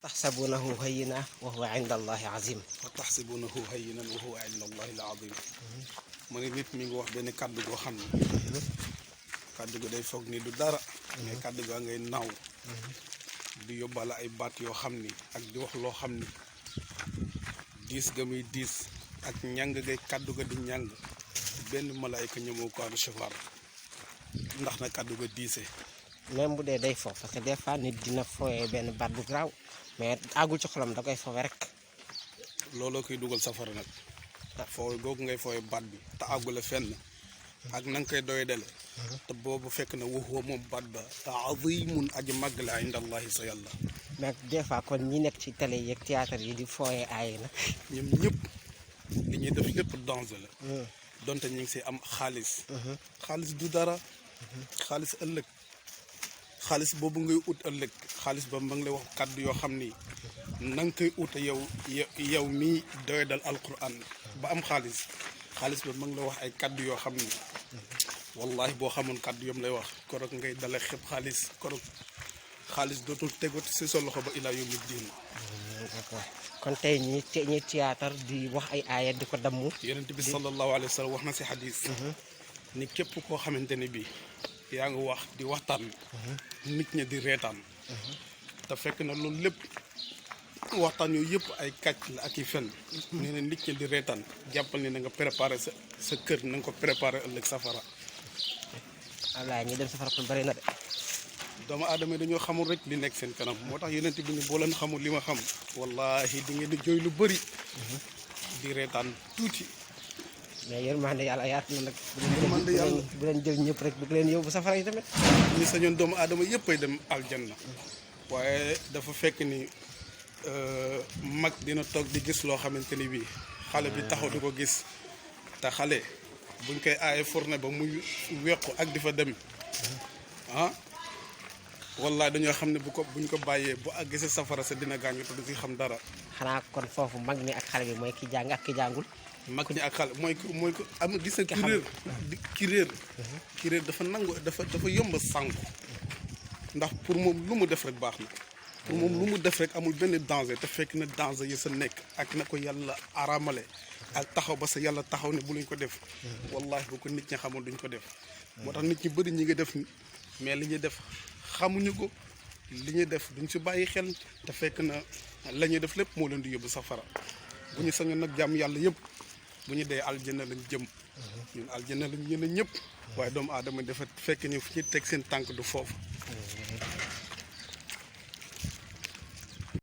تحسبونه هينا وهو عند الله عظيم. wa taxsibunahu hayyinan wa huwa inda allahi al-azim. mu ne nit mi ngi wax benn kàddu goo xam ne kàddu gi day foog ni du dara mais kàddu gaa ngay naaw di yóbbaale ay baat yoo xam ni ak di wax loo xam ni diis ga muy diis ak ñàng gay kàddu ga di ñàng benn malaayka ñëmoo ko recevoir ndax na kàddu ga diise. même bu dee day fo parce que des fois nit dina fooyee benn baat bu garaaw mais àggul ci xolam da koy foowe rek. looloo koy dugal safara nag fooy googu ngay fooy baat bi te àggule fenn ak na nga koy doy dele te boobu fekk na waxuwa moom baat ba te azimun aji màgg la inda allahi sa yàlla. mais des fois kon ñi nekk ci télé yeeg théâtre yi di fooyee ay na ñoom ñëpp li ñuy def lépp danger la donte ñu ngi si am xaalis xaalis du dara xaalis ëllëg xaalis boobu ngay ut ëllëg xaalis ba ma ngi lay wax kàddu yoo xam ni na nga koy uta yow mii doy dal alquran ba am xaalis ba ma ngi lay wax ay kàddu yoo xam ni wallahi boo xamoon kàddu yom lay wax korog ngay dale xeb xaalis dootul tegut si sa loxo ba ilaa yawmi diin. kon tey ñi théâtre di wax ay aaya di ko damm. yonent bi sallallahu alayhi wa sallam wax na si xadis ni képp koo xamante ne bii yaa ngi wax di waxtaan nit ñi di reetaan te fekk na loolu lépp waxtaan yooyu yëpp ay kàcc la ak i fen nee na nit ñi di reetaan jàppal ni na nga préparé sa kër na nga ko préparé ëllëg safara. wallaay ñi dem safara kon bëri na de. doomu aadama yi dañoo xamul rek li nekk seen kanam moo tax yonent bi ni boo leen xamul li ma xam wallahi di ngeen di jooy lu bëri di reetaan tuuti. mais yërmande yàlla yaatu na nag. yërmande yàlla bu leen jël ñëpp rek bëgg leen yóbbu safara yi tamit. ñi sañoon doomu aadama yëpp ay dem aljanna waaye dafa fekk ni mag dina toog di gis loo xamante ni bii xale bi taxaw di ko gis te xale buñ koy aaye fourne ba muy wequ ak di fa dem wallaay dañoo xam ne buñ ko bàyyee bu ak gisee safara sa dina gaañu te du si xam dara. xanaa kon foofu mag mi ak xale bi mooy ki jàng ak ki jàngul. mag ñi ak xale mooy ko am gis nga ki réer dafa nangu dafa yomb a sànku ndax pour moom lu mu def rek baax na pour moom lu mu def rek amul benn danger te fekk na danger yi sa nekk ak na ko yàlla araamale ak taxaw ba sa yàlla taxaw ne bu luñ ko def wallahi bu ko nit ñi xamul duñ ko def moo tax nit ñi bëri ñi nga def mais li ñuy def xamuñu ko li ñuy def duñ si bàyyi xel te fekk na la ñuy def lépp moo leen di yóbbu safara bu ñu sañoon nag jàmm yàlla yëpp bu ñu dee aljanna lañ jëm ñun aljanna lañ yéene ñëpp waaye doomu aadama dafa fekk ni fu ñu teg seen tànk du foofu